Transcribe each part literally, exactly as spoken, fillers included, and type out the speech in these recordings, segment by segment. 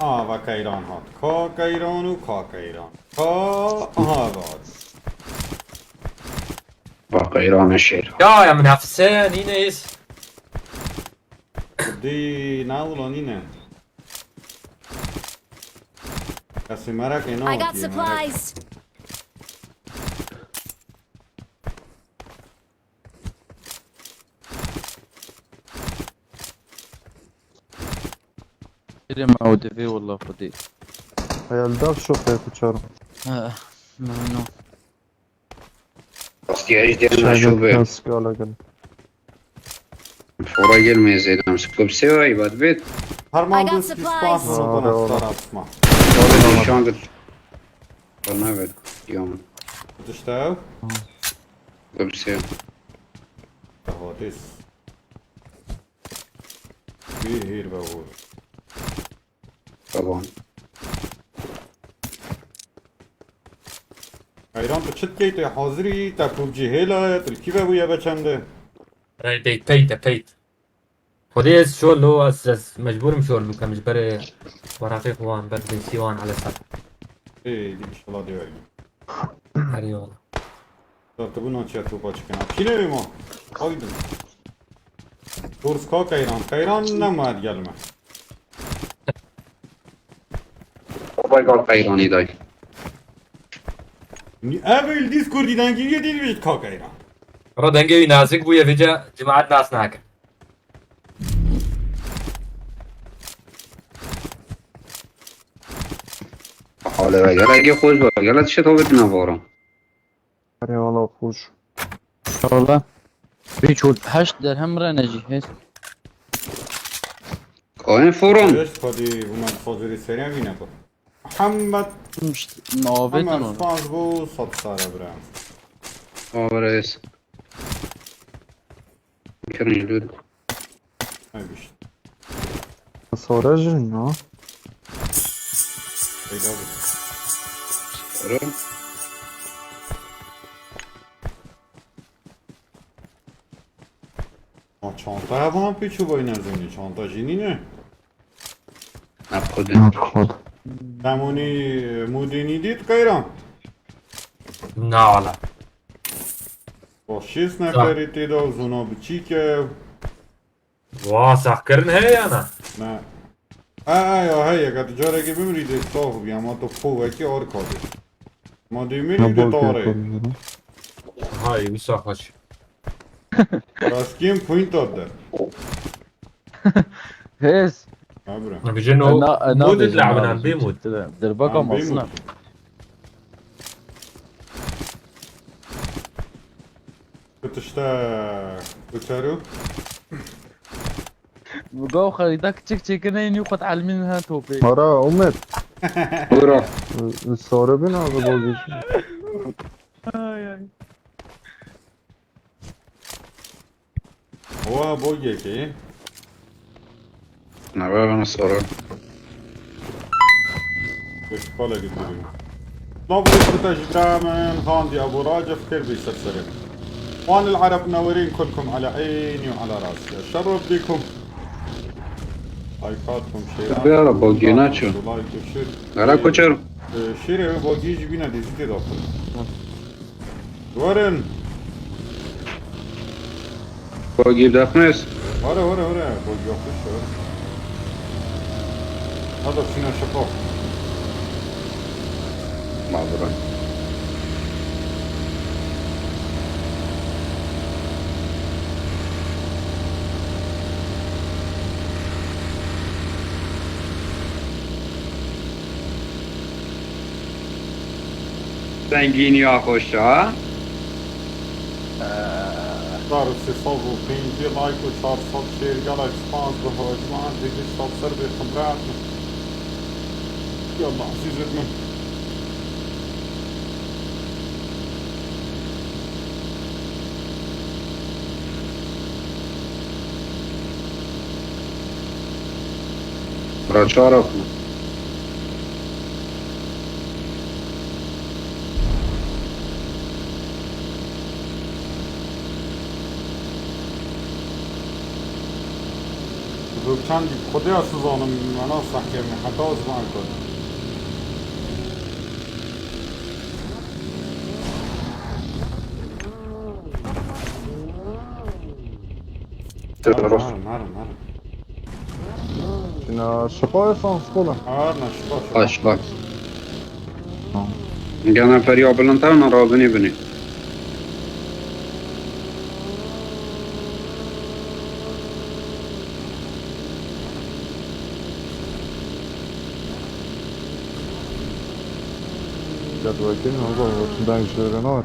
Ava keyran hat. Ka keyran û ka keyran. Ka, aha, hat. Bak, Îranê şêr. Ya, ya, min hafise, nîne iz. Di ne wila nîne. Kesê merekê I got navetiye merek. Supplies. Girê me ew divê wela xwedî. Heyal dav şoqê ku çar. Ha, memnun. Askeriş derine şube. Kaskala gel. Fora gelmeye Zeynep. Skop sewa ibat bet. Herman I got dost ki supplies. spas bunu Aa, bana doğru. star asma. Orada nişan git. Bana ver. Yom. Tutuşta ev. Skop sewa. Tahodis. Bir hir be vur. Tamam. Keyran tu çi dikey, tu hazirî, te PUBG hêla ye, tu li kî ve bûye be çende? Rey peyt, peyt, peyt. Xwedê ez şol lo, ez, ez mecbûrim şol bikim ji berê weraqê xwe wan, ber dinsî wan ele ser. Ê, dî inşallah dê wegî. Herî wala. Dar tu bû naçiya topa çikin. Çînê wê ma? Haydin. Kurs ka Keyran. Keyran nema gelme. Baba gal Qeyranî day. Ev il Discordî dengî yê dî dibêjit ka Keyran. Ra dengê wî nazik bûye vêca cemaet nas nake. Hale ve gel, ege xwez be, gel, tişt hovit navara. Eyvallah, hoş. Valla. Hiç ol heşt derhem re ne jî hêst. Kayın forum. Beş kadî bû me dixwazirî seriya wî ne ku. Muhammed, Muavêtin Muhammed ol. spas bû, sed sare bira. Avres. Kirin lüt. Ay işte. Sonra jin no. Peyda bû. Forum. Ma çantaya bana pêçû bay nezînî. Çanta jî nîne. Akudin. Demonî mûdînî dît Keyran. Na wala. Şêst neferî tê de zona biçîk e. Wa saxkirin heye ya na? Ne. E, e, ya heye, ka tu carekê bimrî dê sax bî, ama tu povekî arka dê. Ma dê mirî dê tare. Hay, wisa xweş. Raskiyên point at de. Hêst. Ha bira. Bijin o mûdit labinan bê mûd. Derbaka Em bê masina. mûd. Tu tişte kuçero. Gaw xerîda kiçik çêkirine yî xwet elmîn ha topê. Ara Umet. Bura. Sarı bin abi bozuk. Ay ay. Oha bol yekê. Ne var bana soru? Beş kala götürüyor. Mabrik kutaş damen handi Abu Racif kirbi serserim. Wan el Arab nawerin kulkum ala eyni ve ala rasi. Şerref bikum. Aykatum şeyler. Bir ara bol günaço. Kolay köşür. Nara koçer. Şire ve bol gücü bina dizide doktor. Werin. Bol gibi dakmez. Were, were, were. Bol yapmış, were. Hadi şuna şaka. Mağduran. Zengînî ya xweş ha. Dar sê sed û pêncî like û çar sed share, gelek spas bi hejman, dêjî sed ser bê xibret. Yallah, ezîzet min. Bira çar axu. Bûk Çend Xwedê ez nizanim, me nas nehkirine, heta ez van kod. Tira Merim, rost. Merim, merim, merim. Şina şifa esan skola. Ar na şifa, şifa. Aşk bak. Tamam. Gene feriya bilind tevna rabinê binê. Gel bakayım, Allah Allah, şundan şöyle ne var?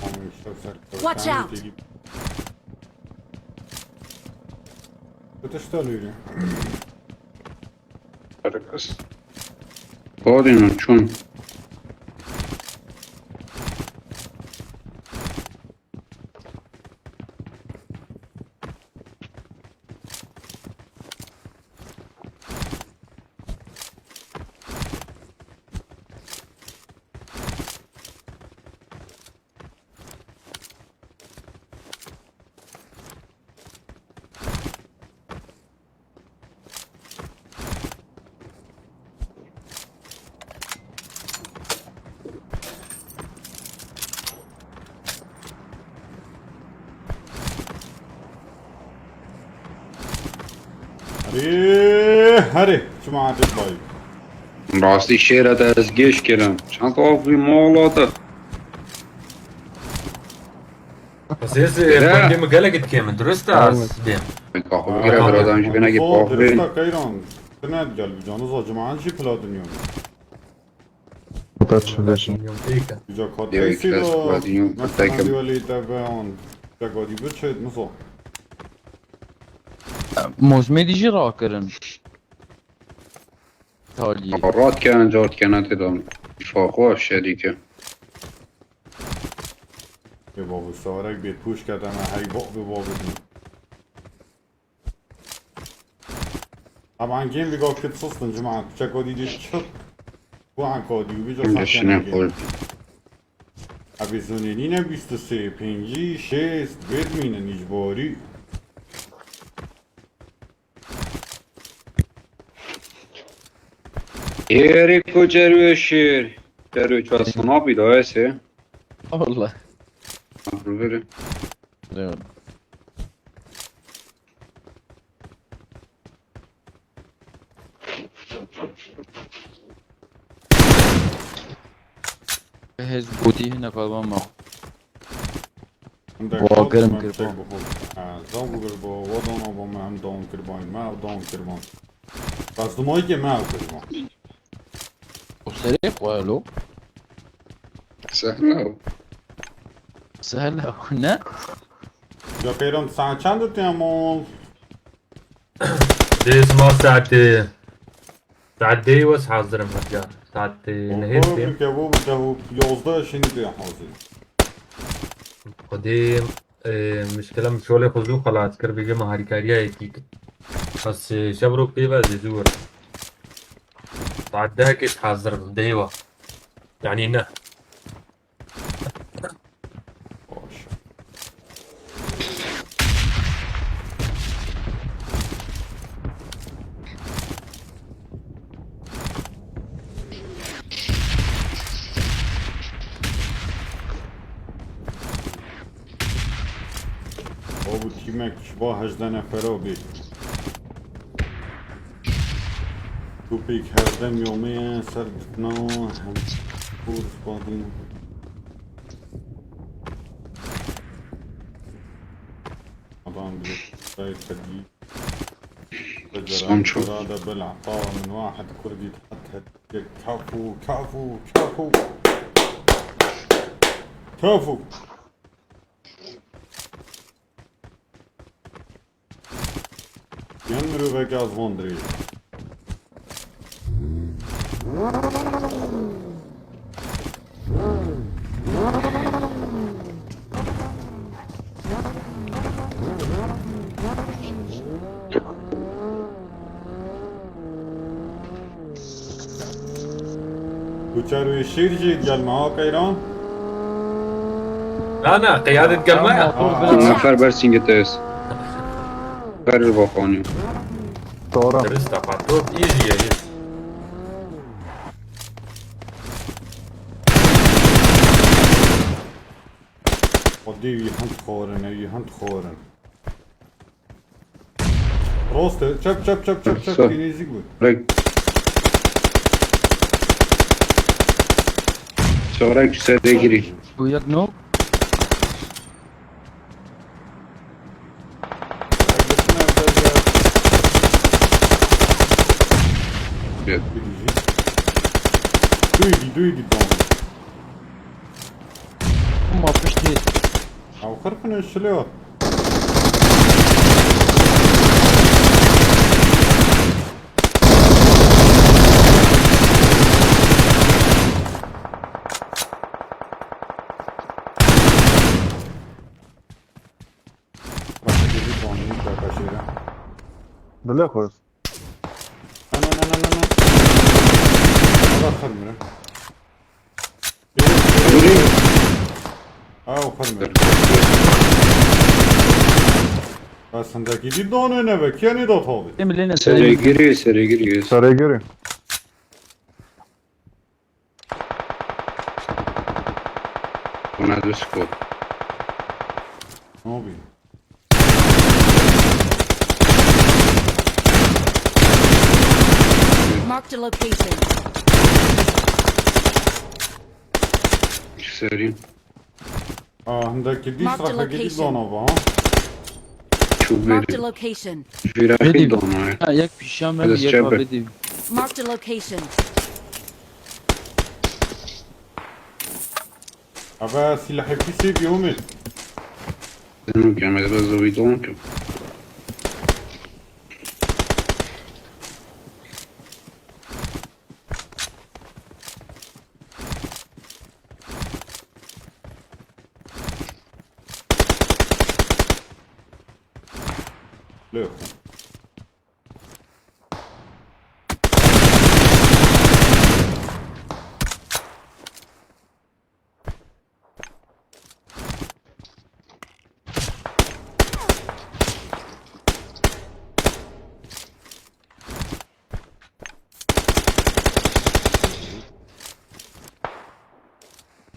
Tamam, işte, sen Watch out! Bitişte lüyünü. Herkes. Odin çun. Herê, herê, çima hatê bayî? Rastî şêre te ez gêş kirim. Çend avî mala te. Ez ê Bira. Bangê min gelek dikê min, durust e ez Ahmet. Bêm. Kaxo bigire, biradan jî bêne ki Zor, kaxo durust bêne. E, keyran. Tine gel, canı zor, cuman jî pila dinyon. Kaç leşim. Bilmiyorum, iyi ki. Güzel Diyor ki, kateysi biraz de, platinum, mesela belki Diwali de ve on. Cagodi bir şey, nasıl? Mozmê dî jî rakirin. Taliyê. Rat ke encar kene tê de. Şaxo şerîke. Ê bavê, sarek bê pûş kete me, hey bavê, bavê din. Ama an game viga kit sistin cuma, çeka dî dî çık. Bu an kodi, bir de Şimdi sakin şine game. Koy. Abi zonenine bîst û sê, pêncî, şêst, vêt mînin îcbarî. Êrê ku cerwê şêr. Cerwê çar sanabi da ese. Allah. Aferin. Eyvallah. Hez botî hine kalban ma. Wa germ kir bo. Ha, zaw kir bo, wa dana bo me hem down kir bo, me ev down kir bo. Bas du mayî ke me ev kir bo. O serê xwe lo. Sehla. Sehla, ne? Ya Keyran, saet çend tu ya mol? Dê sima saetê, saet dêyî wes hazir im her car. Saetê nehê Ondan dikêm. Bir ke bu, bir de bu yazda şimdi de hazır. Xwedê, e, mişkila min şolê xwe zû xelas kir, bêje min harîkariya yekî kir. Bes, e, şev rok pê ve ez ê zû werim. Saet dehekê hazir im, dêwa. Yanî ne. Baş. O bu tîmek ji ba hejdeh nefera bê. Topêk hevdem yomê ser dikna hem kor badî. Adam bi tay xedî. Sancho. Bela tawa min wahid kurdî dihet het. Kafû, kafû, kafû. Kafû. Yan mirovek az van dirêj. Tu çerwê şêr jî gel me ha Keyran. Ana, qiyadê gelmeye. Motor Aa. Nefer bersîngê te est. Ber li bakanî. Doğru. Terista patlo, iyi iyi. Xwedê wî hind xwarin e, wî hind xwarin. Rost e. Çep, çep, çep, çep, çep. Sağ. Nêzîk bû. Rek. Çarek serê girî. Bu yek nok. Yep. Duydu, duydu, tamam. Ma piştî. Ew xirpine şilê hat. Başa geldi, dondu, başa geldi. Dilê xwe. Na, na, na, na, na, na. Bak, xirmire. Yürü. Ha, o kadar. Aslında gidi donu ne be? Kiyani da tabi. Serê girî, serê girî. Serê girî. Buna düz kop. Ne yapayım? Marked a location. Serî. Aa, hindekî dî Marked a srafe gidî location. Dana va. Çû Marked a bêrî. Location. Vîra Bêdî. Dana. Ha, yek pîşa me, Dest yek çepe. Bêdî. Marked a location. Ava silahê pîsê bî Umêt. Dino kemere zovî don kim. Lê xwe.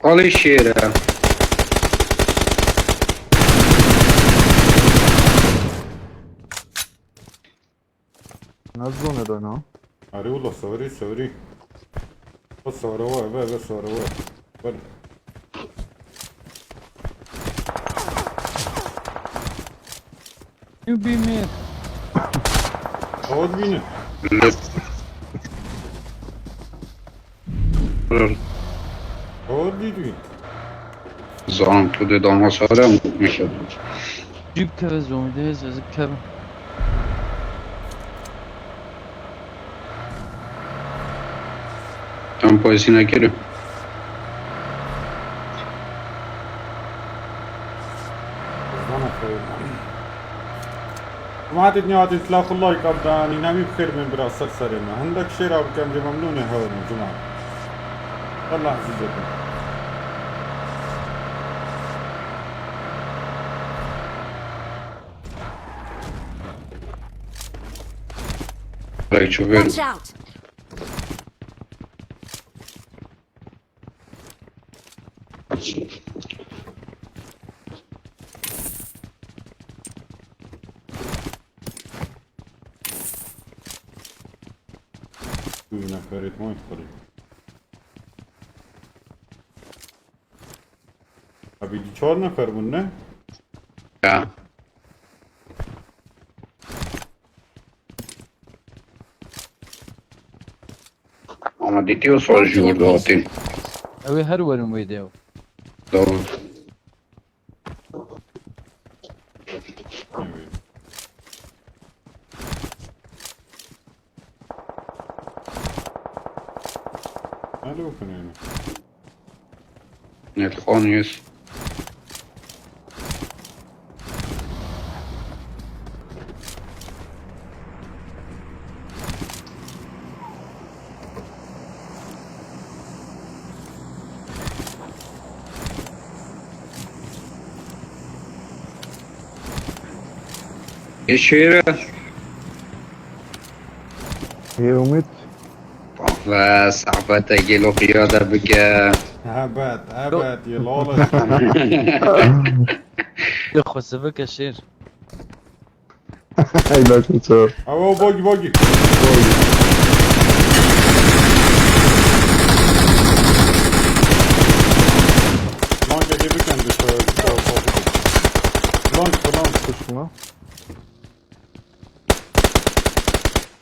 Alî şêr e. Ne zone de na? Arê wala, sorry, sorry. O sora wa, eve, eve sora wa. Bal. You be me. Awa dibîne. Awa dî dibîn. Zan tu de dana sare mi? Cîb keve zomî de ez, ez keve. Em payîsî nekirin. Zana xeyr. Cemaat dinya din tila xulay kabdan, inamî bixêr bin bira ser serê me. Hindek şêra bikem, cê memnûnê hewl min, cemaat. Allah ezîz bin. Rey çû ver. Watch out! Bugüne ferit mi xwedî? Abi, çar nefer bûn, ne? Ya. Ama dîtiyo sor ji wir dihatin. Ew ê her werin wê de. Doğru. Alo, Fenayna. Net xan yüz. Ê şêre. Ê Umît. Ve saxbete gelo qiyade bike. Hebet, hebet, yê lale. Yê xwesivike şêr. Ey, bak, çav. Awa, bagi, bagi. Lan, gel, gel, bir tane de şöyle, bir daha fazla. Lan, lan. Kuşma.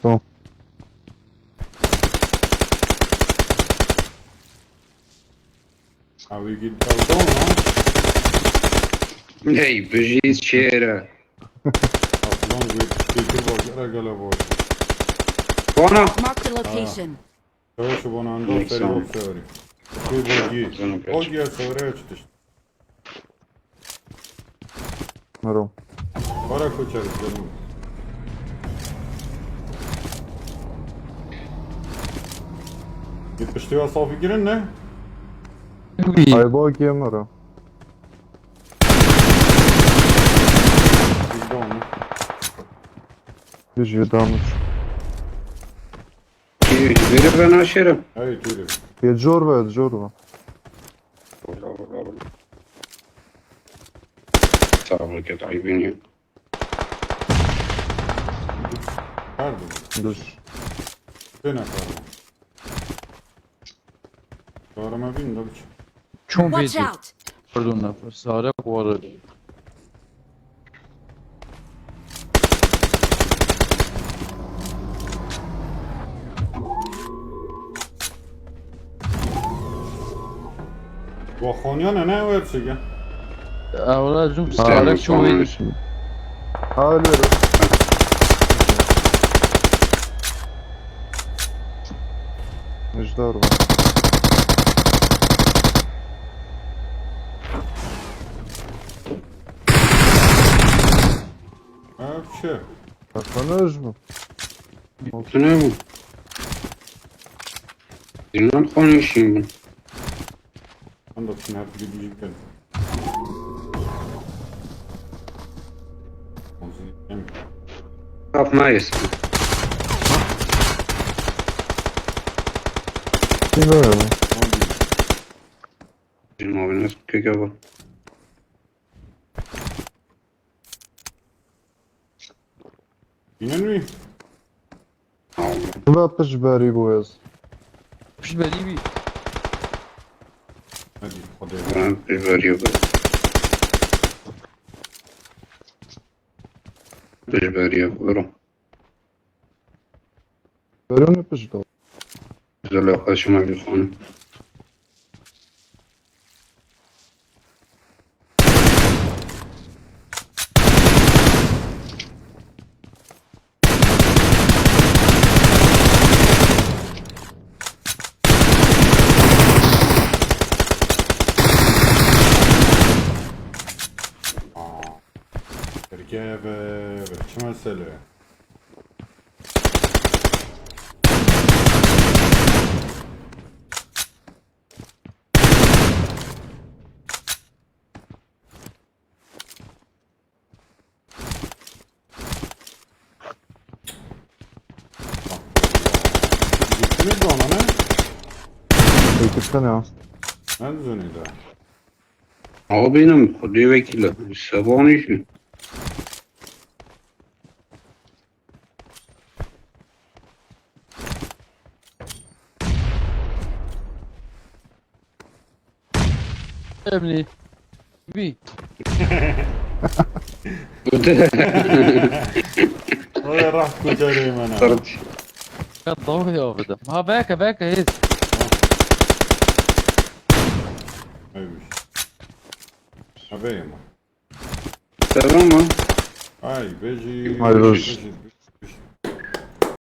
Tamam. Abi git daldan ha. Hey, bijî şêre. Aslan git, fikir bak, ara gele boş. Bana. Marked a location. Savaş, bana anda seri bak, seri. Şey, bagi. Bagi ya, savaşa çıkış. Mero. Para koçarız canım. Git piştî wa safî kirin ne? Wî. Ay, bagi Mero. Bizde onu. Bijî damiş. Ki, veri ben aşerim. Hey, tüyürü. Yê cor ve, cor ve. Sağ ol, ket ayıbını. Pardon. Dur. Dene pardon. Doğru mu bilmiyorum. Çon Watch bêjî. Out! Pardon, nefes. Sarı kuarı. Waxoniyane ne wer çige? Ewla cum sarek ço wê. Ha, ölüyorum. Müjdar var. Ha, bir şey. Kafanı öz mü? Altına mı? Bilmem konuşayım ben. Anda çin her türlü bilgi geldi. Yapmayız. Bilmiyorum. Bilmem abi, nasıl köke bak. Bînin wî? Ve pişt berî bû ez. Pişt berî bî. Hadi, hadi. Ben bir veriyor bu. Bir veriyor, buyurun. Buyurun, pişt o. Güzel yaklaşım abi, konu. Aa. Tirkiye ve, ve çi mesele? Gittiniz mi ona ne? Ekipten ya. Ne düzeniydi? Abi benim, Xwedê wekîle, sevanî jî. Emnî. Bî. Oya rahat kucağına hemen ha. Sarı. Ya, dalga ya bir de. Ha, belki, belki, hiç. Neymiş? Ha, beyim. Selam mı? Ay, beci. Hayır, beci, beci.